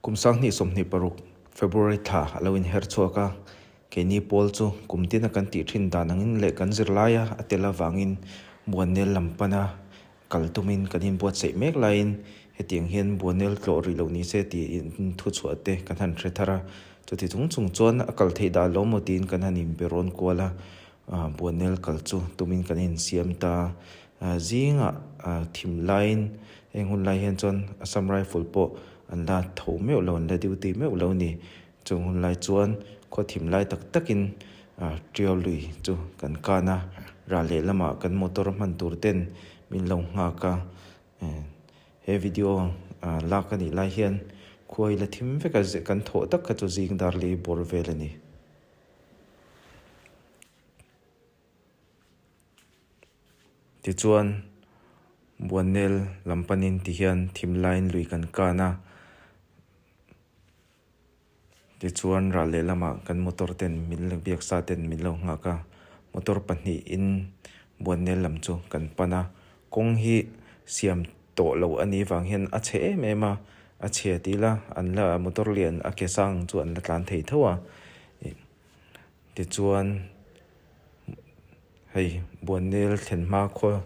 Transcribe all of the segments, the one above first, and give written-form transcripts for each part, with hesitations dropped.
Kum 2026 February thla a lo inher chhuak a, keini pawl chu kum tina kan tih thin dan angin leh kan zirlaia a tel avangin Buannel lam pana kal tumin kan inbuatsaih mek laiin hetiang hian Buannel tlawh rih loh ni se tiin thuchhuah te kan han hre thar a, chuti chung chung chuan a kal theih dah lo maw tiin kan han inbe rawn kual a, Buannel kal chu tumin kan insiam ta a. Zingah thim laiin heng hun lai hian chuan Assam Rifle pawh an la tho meuh lo, an la duty meuh lo a ni. Chung hun lai chuan khaw thim lai tak takin Tiau lui chu kan kan a, ral lehlamah kan motor hman tur ten min lo nghak a. He video lak a nih lai hian khua hi la thim vek a, kan thawh tak kha chu zing dar lei bawr vel a ni. Tichuan, Buannel lam panin ti hian thim laiin lui kan kan a, tichuan ral lehlamah kan motor ten min lo biak sa ten min lo nghak a, motor pahnihin Buannel lam chu kan pan a, kawng hi siam tawh lo a nih vang hian a chhe em em a, a chhia tih ila an la motor lian a ke sang chu an la tlan thei tho a. Tichuan hei Buannel thlen hma khaw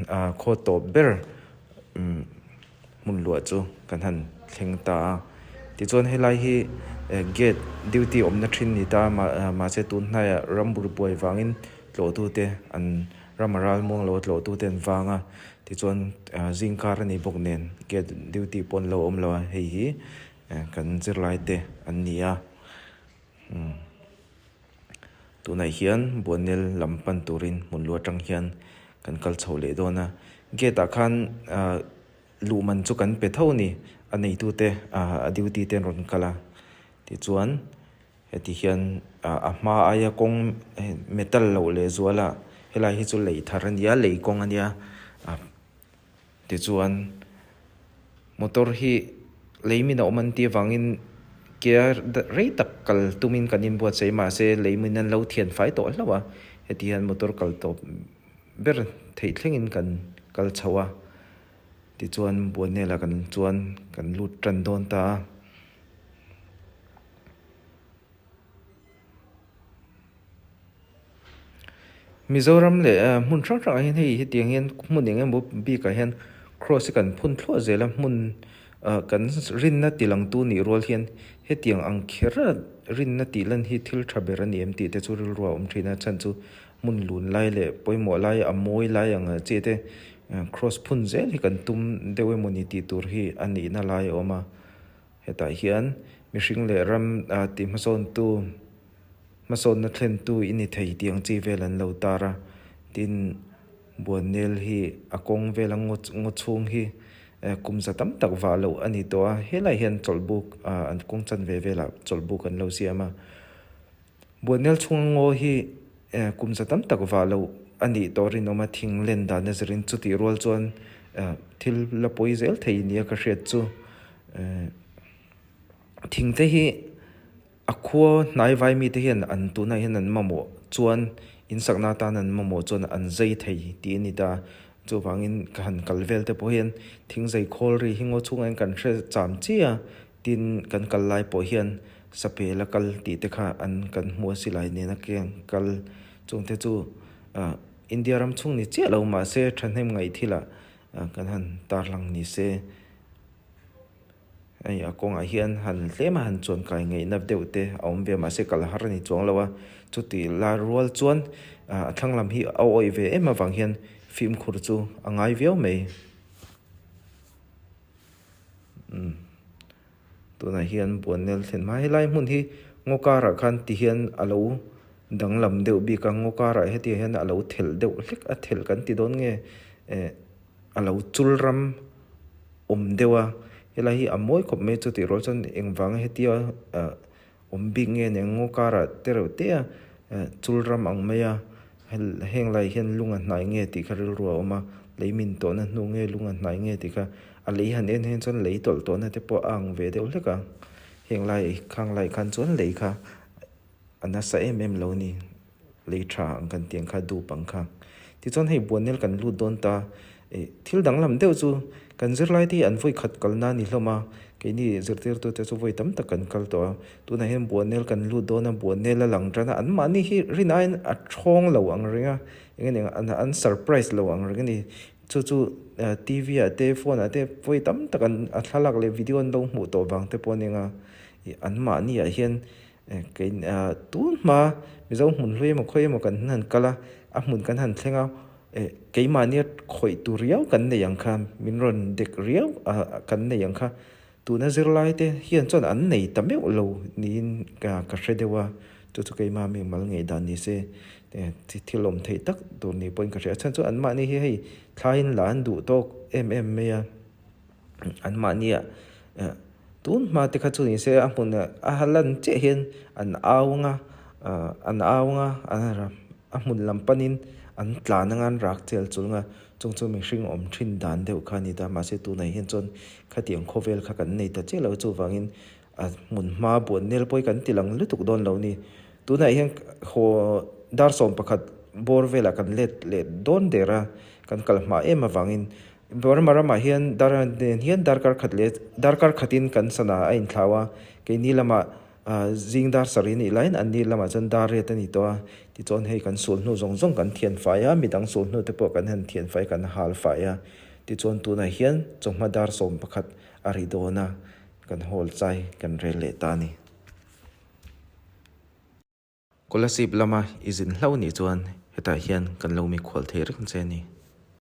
ah khaw tawp ber umm hmun luah chu kan han thleng ta a. Tichuan helai hi gate duty awmna thin ni ta a mahse tun hnaiah ram buai vangin tlawhtute an ram a ral muang lo a tlawhtute an vang a. Tichuan zingkar a ni bawk nen gate duty pawh an lo awm lo a, hei hi kan zirlai te an ni a. Tunah hian Buannel lam pan turin hmun lu atang hian kan kal chho leh dawn a, gate ah khan ah luh man chu kan pe tho a ni, a neitute ah a duty te an rawn kal a, tichuan heti hian ah a hma aia kawng metal loh leh zual a helai hi chu lei thar a nia lei kawng a nia ah. Tichuan, motor hi leimin a awm an tih avangin ke rei tak kal tumin kan inbuatsaih mahse leimin an lo thian fai tawh hlauh a, heti hian motor kal tawp ber theih thlengin kan kal chho a, tichuan Buanela kan chuan kan lut tan dawn ta a. Mizoram leh hmun hrang hrangah hian hei hetiang hian hmun eng emaw bikah hian cross hi kan phun thluah zel a hmun ah kan rinna ti langtu nih rual hian hetiang ang kher a rinna tih lan hi thil tha ber a ni em tih te chu rilru a awm thin a chhan chu hmun lun lai leh pawimawh lai a mawi lai ang chi te cross phun zel hi kan tum deuh emawni tih tur hi a nihna lai a awm a. Hetah hian mihring leh ram tih hmasawntu, hmasawnna thlentu i ni thei tih ang chi vel an lo tar a. Tin, Buannel hi a kawng vel a ngaw ngaw chhung hi kum za tam tak vah loh a ni tawh a. Helaiah hian chawlhbuk an kawng chanve velah chawlhbuk an lo siam a. Buannel chhunga ngaw hi kum za tam tak vah loh a nih tawh rinawm a, thing len dan a zirin chutih rual chuan thil la pawi zel thei nia ka hriat chu. Thing te hi a khua hnai vai mite hian an tunah hian an mamawh chuan insakna atan an mamawh chuan an zai thei tih a ni ta. Chuvangin ka han kal vel te pawh hian thing zai khawl ri hi ngaw chhungah hian kan hre cham chi a, tin kan kal lai pawh hian sapel a kal tih te kha an kan hmu a silai nena keng kal chung te chu ah India ram chhung ni chiah lo mahse thahnem ngaih thilah kan han tarlang ni se. Hei a kawngah hian han tlem a han chuan kai ngaihna deuh te a awm ve a mahse kal har a ni chuang lo a, chuti la rual chuan a thlang lam hi a awih ve em avang hian fimkhur chu a ngai viau mai. Umm tunah hian Buannel thlen hma helai hmun hi ngaw karah khan ti hian a lo danglam deuh bik a, ngaw karah hetiang hian a lo thelh deuh hlek a thelh kan ti dawn nge eh a lo chul ram awm deuh a, helai hi a mawi khawp mai chutih rual chuan engvanga hetia ah awm bik nge nia ngaw karah te reuh te a chul ram ang mai a heng lai hian lung a hnai nge tih kha rilru a awm a, lei min tawhna hnu nge lung a hnai nge tih kha a lei han en hian chuan lei tawlh tawhna te pawh a ang ve deuh hlek a, heng lai khang lai khan chuan lei kha a nasa em em lo a ni. Lei tha ang kan tih ang kha dup ang kha. Tichuan hei Buannel kan lut dawn ta. Ih thil danglam deuh chu kan zirlai te hi an vawi khat kalna a ni hlawm a. Keini zirtirtute chu vawi tam tak kan kal tawh a, tunah hian Buanel kan lut dawn a, Buanel a lang tan a, anmahni hi rin aiin a thawng lo ang reng a, eng nge ni an surprise lo ang reng a ni. Chu chu TV ah te phone ah te vawi tam tak an a thlalak leh video an lo hmuh tawh vang te pawh a ni ang a, anmahni ah hian kei tun hma Mizo hmun hlui emaw khawi emaw kan han kal a, a hmun kan han thleng a, keimahnia khawih tur riau kan nei ang kha, min rawn dek riau kan nei ang kha, tuna zirlai te hian chuan an nei ta meuh lo niin ka hre deuh a, chu chu keimah mi mal ngei dan ni se thil awm theih tak tur ni pawhin ka hria a, chhan chu anmahni hi hei thlaiin la an duh tawk em em mai a, anmahnia tun hma te kha chu ni se a hmun a lan chiah hian an au ang a, an au ang a, a hmun lam panin an tlan anga an rak chel chul ang a, chung chu mihring awm thin dan deuh kha a ni ta, mahse tunah hian chuan khatiang khawvel kha kan nei ta chiah lo chuvangin a hmun hma buan nel pawh hi kan ti lang lutuk dawn lo a ni. Tunah hian haw dar 11 bawr velah kan let leh dawn der a, kan kal hma em avangin Burma ramah hian dar nen hian darkar khat leh darkar khatin kan sana a inthlau a, keini lamah zing dar sarih nih laiin anni lamah chuan dar riat a ni tawh a, tichuan hei kan sul hnu zawng zawng kan thian fai a, midang sul hnu te pawh kan han thian fai kan hal fai a, tichuan tunah hian chawhma dar 11 a ri dawn a, kan hawl chai kan rel leh ta a ni. Kolasib lama i zin hlauh nih chuan hetah hian kan lo mikhual thei reng che a ni.